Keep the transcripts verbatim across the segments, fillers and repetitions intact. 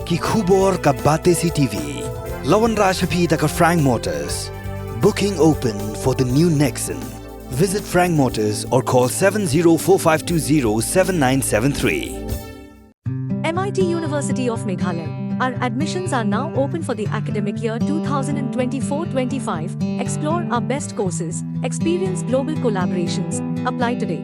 Ki khubor ka Batesi TV. La wanrah sha phi da ka Frank Motors. Booking open for the new Nexon. Visit Frank Motors or call seven zero four five two zero seven nine seven three. M I T University of Meghalaya. Our admissions are now open for the academic year twenty twenty-four twenty-five. Explore our best courses, experience global collaborations. Apply today.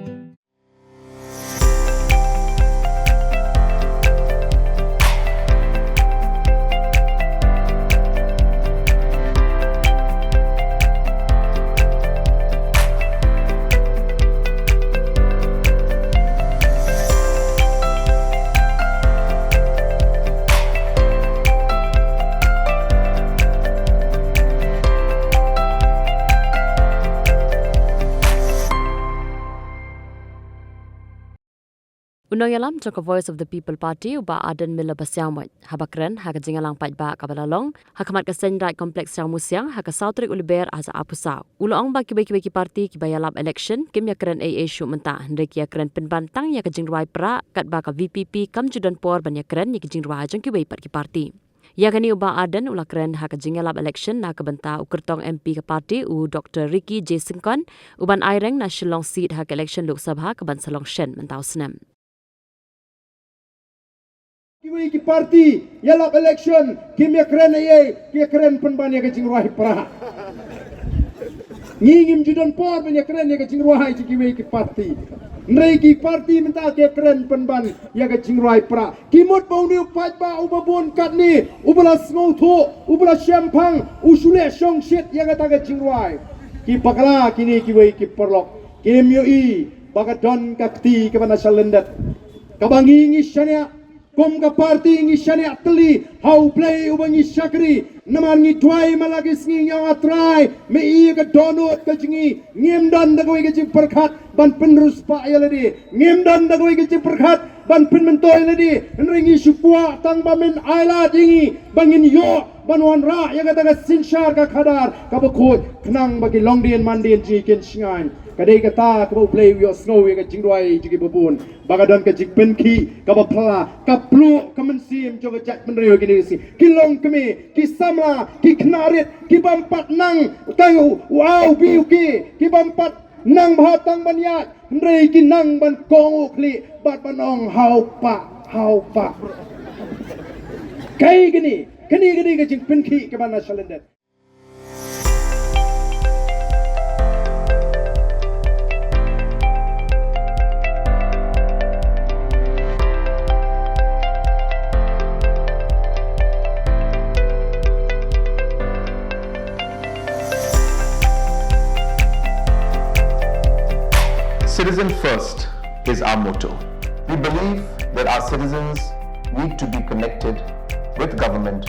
U nongïalam jong ka Voice of the People Party, u Bah Ardent Miller Basaiawmoit, haba kren ha ka jingïalang paidbah kaba la long ha khmat ka Seiñraij Complex Ïawmusiang ha ka saw tarik u Lber ar hajar arphew saw, u la ong ba kiwei kiwei ki party kiba ïalap election kim ïakren ei ei shuh mynta, hynrei ki ïakren pynban tang ïa ka jingrwai prah, katba ka V P P kam ju don por ban ïakren ïa ki jingrwai jong kiwei pat ki party. Ïa kane u Bah Ardent u la kren ha ka jingïalap election na ka bynta u kyrtong M P ka party, u Doktor Ricky J Syngkon, u ban aireng na Shillong seat ha ka election Lok Sabha ka ban sa long shen mynta u snem. Kiwei ki party ïalap election kim ïakren ei ei, ki ïakren pynban ïa ka jingrwai prah. Ngi ngim ju don por ban ïakren ïa ka jingrwai jong kiwei ki party. Hynrei ki party mynta ki ïakren pynban ïa ka jingrwai prah. Ki mut ba une u paidbah uba bun katne, uba la sngewthuh, uba la shemphang, u shu leh shongshit ïa kata ka jingrwai. Ki bakla kine kiwei ki paralok. Kim ïohi ba ka don ka kti kaba na shalyndet. Kaba ngi ngi shaniah, kum ka party ngi shaniah tylli ha U Blei uba ngi shakri. Namar ngi duwai man la ki sngi, ïa nga Trai, me i ïa ka dohnud ka jong ngi. Ngim don da kawei ka jingpyrkhat ban pynriewspah ïa lade. Ngim don da kawei ka jingpyrkhat ban pynmyntoi ïa lade. Hynrei ngi shu kwah tang ba men ailad ïa ngi ba ngin ïoh ban wanrah ïa kata ka synshar ka khadar kaba khuid, khnang ba ki longdien mandien jong ngi kin shngaiñ. Ka dei kata kaba U Blei u ïohsngew ïa ka jingduwai jong kiba bun. Ba ka don ka jingpynkhih kaba phylla, ka pluh ka mynsiem jong ka jaitbynriew kine ki sngi. Ki longkmie, ki samla, ki khynnah rit, ki bym pat nang tang u A u B u K, ki bym pat nang bha tang ban ïaid, hynrei ki nang ban kong u khlieh bad ban ong, "Hau pah, hau pah." Kaei kane, kane, kane ka jingpynkhih kaba na shalyndet. Citizen First is our motto. We believe that our citizens need to be connected with government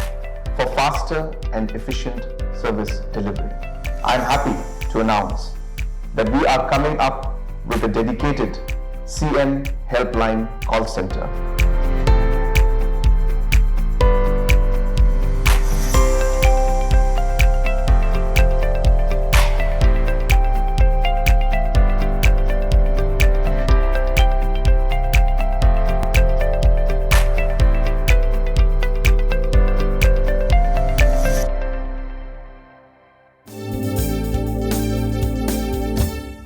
for faster and efficient service delivery. I am happy to announce that we are coming up with a dedicated C M Helpline call center.